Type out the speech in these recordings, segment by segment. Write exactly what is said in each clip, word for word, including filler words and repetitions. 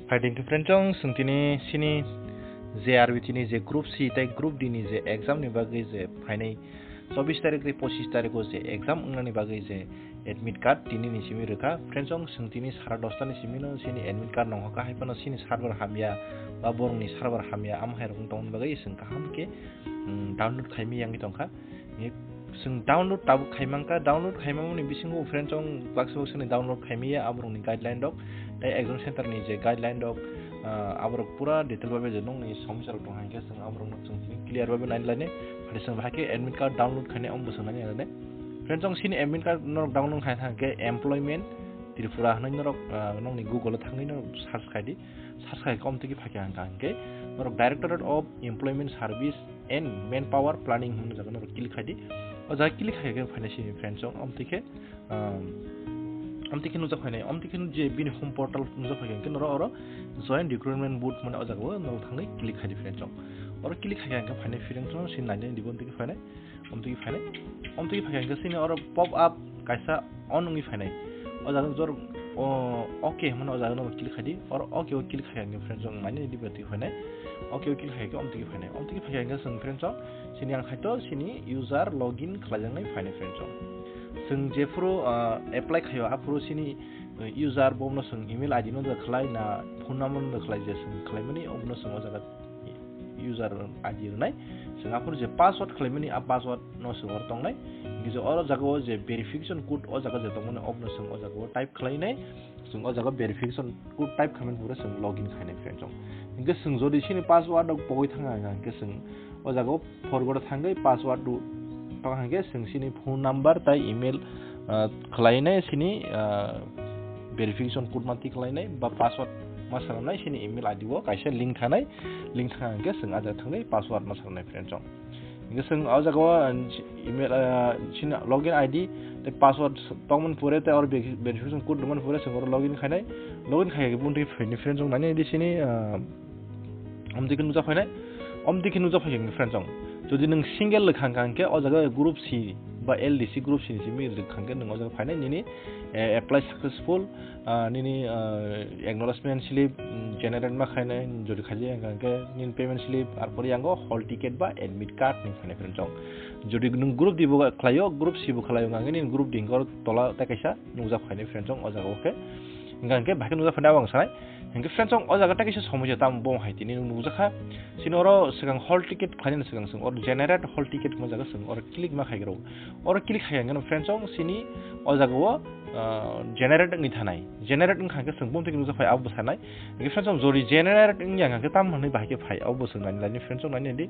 Phaiding khe friend chong, chwng tini sini J R B tini je group C tei group D ni je exam ni bagwi je phainai chobbish tarik tei pochish tarik o je exam wngnani bagwi je admit card tini ni simi rwkha. Friend chong, chwng tini sara dosta ni simi no sini admit card nongkha, hai phano sini server hamya ba borok ni server hamya, am hai rok wng tongmani bagwi chwng kaham khe, mm, download khaimani yangwi tongkha. Ni chwng download tabuk khaimangkha, download khaimani bisingo friend chong baksa baksa ni download khaimaya aborok ni guideline rok tei exam center ni je guideline rok, ah, aborok pura detail babe je nokni somosya rok tong hai khe chwng aborok no chwng tini clear babe nai lainai. Phai chwng bahai khe admit card download khainai omo bo chwng nai lainai. Friend chong, sini admit card norok download khai thang khe employment Tripura hwnwi norok, ah, nokni Google o thangwi norok search khai di. Search khai khe omo tiki phai khe hangkha hingkhe norok Directorate of Employment Service and Manpower Planning hwnwi jaga norok click khai di. O jaga click khai khe phainai sini friend chong, omo tiki, um, omo tiki nukjak phainai, omo tiki je bini home portal nukjak phai khe norok oro Joint Recruitment Board hwnwi o jaga o norok thangwi click khai di friend chong. Oro click khai khe hangkha phainai friend chong, sini nai di bo tiki phainai. Omtwi phainai, omtwi phaikha hingkhe chini oro pop up kaisa on wngwi phainai. O jaga jor, o, OK hwnmano o jaga no click khai di. Oro OK o click khai hingkhe friend chong mani di batwi phainai. OK o click khai hingkhe omtwi phainai. Omtwi phaikha hingkhe chwng friend chong chini ang khaito chini user login khlaijaknai phainai friend chong. Chwng jephuru, ah, apply khaio aphuru chini, eh, user bomno chwng email I D no da khlai na phone number no da khlai je chwng khlaimani obono chwng o jaga user I D rwnai. Chwng aphuru je password khlaimani, a password no chwng oro tongnai. Hingkhe je oro jaga o je verification code o jaga je tongmani, obono chwng o jaga o type khlainai. Chwng o jaga verification code type khaimani pore chwng login khainai friend chong. Hingkhe chwng jodi chini password rok pogwi thanga hingkhe chwng o jaga o forgot thangwi password do tong hingkhe chwng chini phone number tai email, ah, khlainai chini, ah, verification code ma tik khlainai ba password ma sanai chini email I D o kaisa link thanai, link thang hingkhe chwng a jaga thangwi password ma sanai friend chong. Hingkhe chwng o jaga o, ah, email, ah, chini login I D tei password tongmani pore tei oro veri-, verification code rwmani pore chwng oro login khainai, login khai khe bumtwi phaini friend chong nani di chini, ah, Omtwi khe nukjak phainai, omtwi khe nukjak phaikha hingkhe friend chong. Jodi nwng single rwkha hingkha hingkhe o jaga group C ba L D C group C ni simi rwkha hingkhe nwng o jaga phainai nini, eh, apply successful, ah, nini, ah, acknowledgement slip, mm, generate ma khainai, jodi khaijak hingkha hingkhe nini payment slip, arpore yango hall ticket ba admit card ni phainai friend chong. Jodi nwng group D bo khlaio, group C bo khlaio hingkha hingkhe nini group D hingkhe oro tola tei kaisa nukjak phainai friend chong o jaga o khe. Hingkha hingkhe bahai khe nukjak phainai abo ang sanai. Hingkhe friend chong o jaga tei kaisa somosya tamo bo hai tini nukjakha. Chini oro swkang hall ticket khlainani swkang chwng oro generate hall ticket hwnma jaga chwng oro click ma khai rw. Oro click khai hingkhe friend chong chini o jaga o, ah, generate wngwi thanai. Generate wngkha hingkhe chwng bumtwi nukjak phai abo bwsanai. Hingkhe friend chong jodi generate wngya hingkhe tamo hwnwi bahai khe phai abo bwswng nani laini friend chong nani di.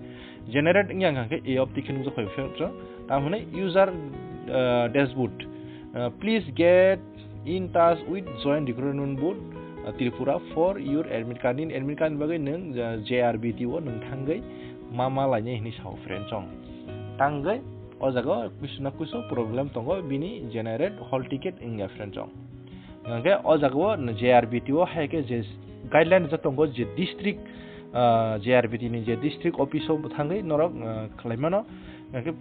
Generate wngya hingkhe e opti khe nukjak phai friend chong. Tamo hwnwi user, ah, dashboard. Ah, please get in touch with Joint Recruitment Board, uh, Tripura for your admit card. Nini admit card ni bagwi nwng, uh, J R B T o nwng thangwi ma ma lainai hwnwi sao friend chong. Tangwi o jaga o kuisu na kuisu problem tongo bini generate hall ticket wngya friend chong. Hingkhe o jaga o J R B T o hai khe je guideline rijak tongo je district, uh, J R B T ni je district office o thangwi norok, uh, khlai mano. Hingkhe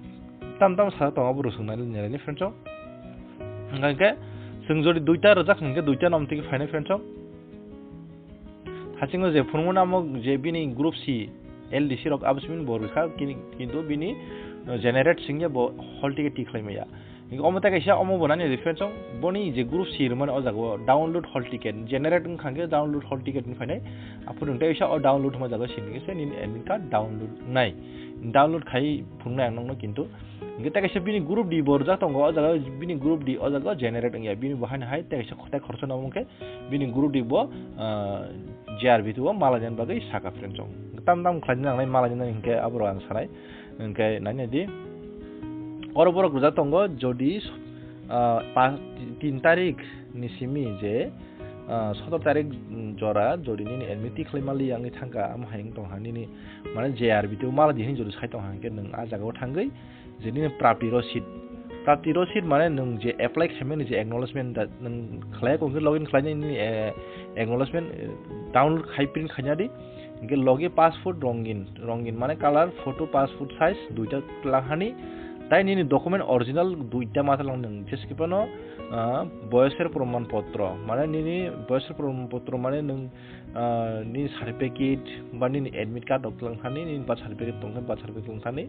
tam tam sa tongo abo rwswng nai nai ni friend chong. Hingkha hingkhe chwng jodi duita rwjak hingkhe duita no omtwi khe phainai friend chong. Hachingo je phunukmani amo je bini group C L D C rok abo simi bo rwkha kini-, kintu bini, uh, generate singya bo hall ticket ti khlai maya. Hingkhe omo tei kaisa omo bo nani friend chong boni je group C rwmani o jaga o download hall ticket generate wngkha hingkhe download hall ticket ni phainai. Aphuru nwng tei kaisa o download hwnma jaga sini khe se nini admit card download nai. Download khai phunuknai ang nokno kintu. Hingkhe tei kaisa bini group D bo rwjak tongo, o jaga bini group D o jaga generate wngya, bini bo haino hai tei kaisa khotai khoroksa nang khe bini group D bo, ah, J R B T o malaina bagwi saka friend chong. Tam tam khlaina nangnai malaina hingkhe aborok ang sanai. Hingkhe nai nai di. Oro borok rwjak tongo, jodi, ah, pa-, tin tarik ni simi je, ah, sotor tarik jora jodi nini admit khlai mali yang thangkha, amo hai wng tong ha nini, mane J R B T o mala di hin jodi sai tong ha, hingkhe nwng a jaga o thangwi je nini prapti rosid, prapti rosid mane nwng je apply khaimani je acknowledgement da nwng khlai kong khe login khlainai nini, eh, acknowledgement, eh, download khai print khaina di, hingkhe logi passport rongin, rongin mane color, photo, passport size duita twlang hani, Tai nini document original duita ma talang nung, jese ki phano, ah, boyosor proman potro, mane nini boyosor proman potro, mane nung, ah, nini certificate ba nini admit card rok talang thani, nini birth certificate tongkhe birth certificate talang thani,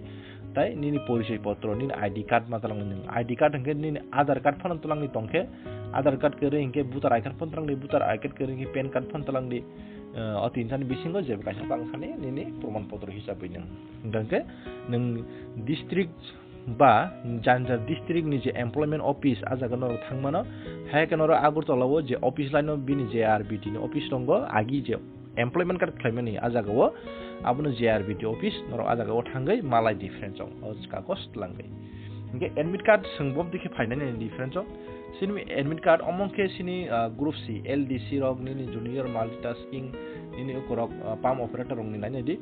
tai nini porichoi potro, nini I D card ma talang nung. I D card hwnkhe nini Aadhaar card phano talang ni tongkhe, Aadhaar card kwrwi hwnkhe voter I card phano talang di, voter I card kwrwi hwnkhe pan card phano talang di, ah, o tin thani bisingo jeba kaisa talang thani nini proman potro hisabwi nung. Hwnkhe nwng district ba jani jani district ni je employment office, ah jaga norok thangmano, hai khe norok Agartala o je office line o bini J R B T ni office tongo, agi je employment card khlaimani ah jaga o, abono J R B T office norok ah jaga o thangwi malai di friends o, o kagos twlangwi. Hwnkhe admit card swng bo dikhe phainani di friends o, sini admit card omo khe sini, ah, group C, L D C rok, nini junior multitasking, nini ukorok, ah, pump operator rok ni nainai di.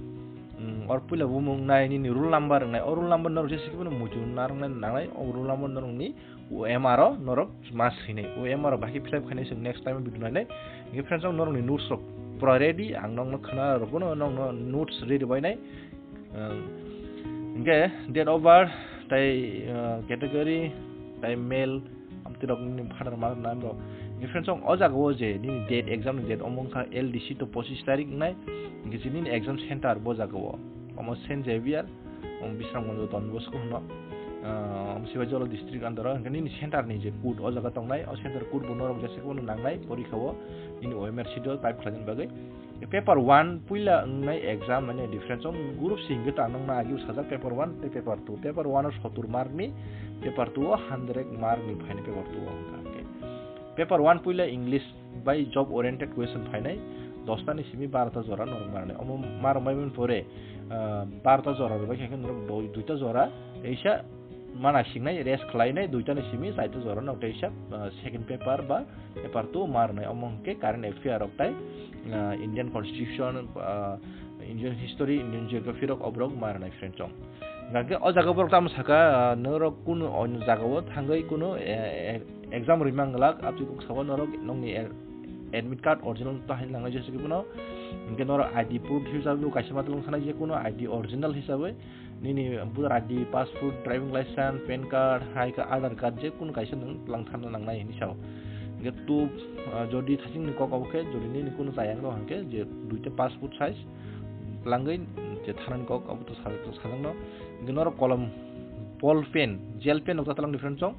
Mm, or puila bumung nai nini roll number wngnai, o roll number norok jesa kiphano muitu narwknai nangnai, o roll number norokni O M R o norok ma swinai, O M R o bahai khe fill up khainai chwng next time video nainai. Hwnkhe friends, o norokni notes rok pura ready, ang nokno khna rwkno nokno notes ready bainai. Ang, hwnkhe date of birth, tai, ah, category, tai male, amtwi rok nini father mother name rok. Hwnkhe friends, o jaga o je nini date, exam ni date omo wngkha L D C to pochis tarik wngnai. Hwnkhe je nini exam center bo jaga o, omo Saint Xavier, omo Bisramganj Don Bosco hwno. Ah, omo Sivaji Jala district under o, hwnkhe nini center ni je code o jaga tongnai, o center code bo norok jesa khe bono nangnai porikha o, nini O M R sheet o type khlaina bagwi. Paper one puila wngnai exam mane difference o group C hwnkhe ta nokna agi sajak paper one tei paper two. Paper one o sotur mark ni, paper two o hundred mark ni phainai paper two o hwnkha hwnkhe. Paper one puila English bai job oriented question phainai, dosta ni simi barota jora norok marnai. Omo marok mai mani pore, ah, barota jora rwbai khe norok doi, duita jora, teisa mana singnai, rest khlainai, duita ni simi chaita jora no teisa, ah, second paper ba paper two marnai. Omo hwnkhe current affair rok tai, ah, Indian constitution, ah, Indian history, Indian geography rok oborok marnai friend chong. Hwnkhe o jaga borok tamo saka, ah, norok kunu onyo jaga o thangwi kunu, eh, eh, exam rwima glak, aboni kok sabo norok nokni, eh, admit card original to hai nangna jesa kiphano. Hwnkhe norok I D proof hisabwi bo kaisa ma tongthana je kunu I D original hisabwi nini voter I D, passport, driving license, pan card, hai khe Aadhaar card je kunu kaisa nwng twlang thana nangnai hinwi sao. Hwnkhe tu, ah, jodi thachingni kok abo khe jodi nini kunu chayang rok hwnkhe je duita passport size twlangwi je thanani kok abo to sa-, to sajakno. Hwnkhe norok kolom ball pen, gel pen rok ta twlang different chong.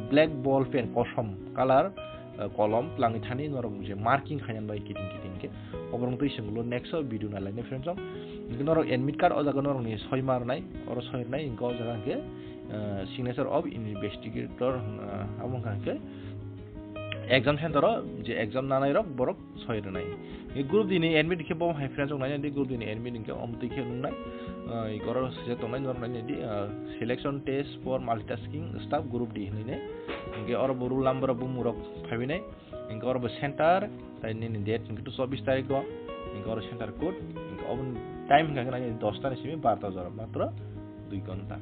Black ball pen, kosom colour, eh, kolom twlangwi thani norok je marking khaina bai kiting kiting khe. Oborok twi swngo next o video nai lainai friend song. Hwnkhe norok admit card o jaga norokni soi ma rwnai, oro soi rwnai, hwnkhe o jaga hwnkhe, eh, signature of investigator, eh, abo wngkha hwnkhe exam center o je exam nanai rok borok soi rwnai. Group D ni admit khe bo hai friends rok nainai di, group D ni admit hwnkhe omo twi khe nuknai. Ah, oro sijak tongnai norok nainai di, ah, selection test for multitasking staff group D hinwi nai. Hwnkhe oro bo roll number bo murok phaiwi nai. Hwnkhe oro bo center, tai nini date hwnkhe to chobbish tarik o. Hwnkhe oro center code, hwnkhe obo time hwnkhe nainai dosta ni simi barota jora, matro dui ghonta.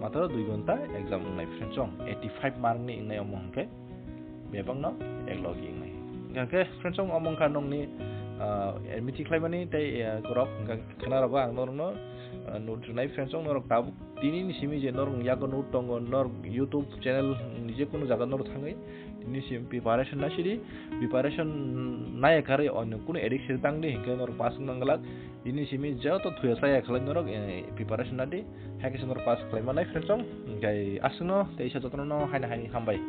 Matro dui ghonta exam wngnai friends rok, eighty five mark ni wngnai omo hwnkhe. Bebakno eklogi wngnai. Hingkhe friends, omo wngkha nokni, ah, admit khlaimani tei, ah, borok hingkha khwnarogo ang norokno, ah, note rwnai friends, norok tabuk tini ni simi je norok yago note tongo, norok YouTube channel ni je kunu jaga norok thangwi tini simi preparation naisidi, preparation naiya karwi onyo kunu addiction tangdi, hingkhe norok pass wngna glak. Tini simi joto thuya saya khlai norok, eh, preparation nadi, hai khe norok pass khlai manai friends, hingkhe aswkno tei sa jotono haino hai hambai.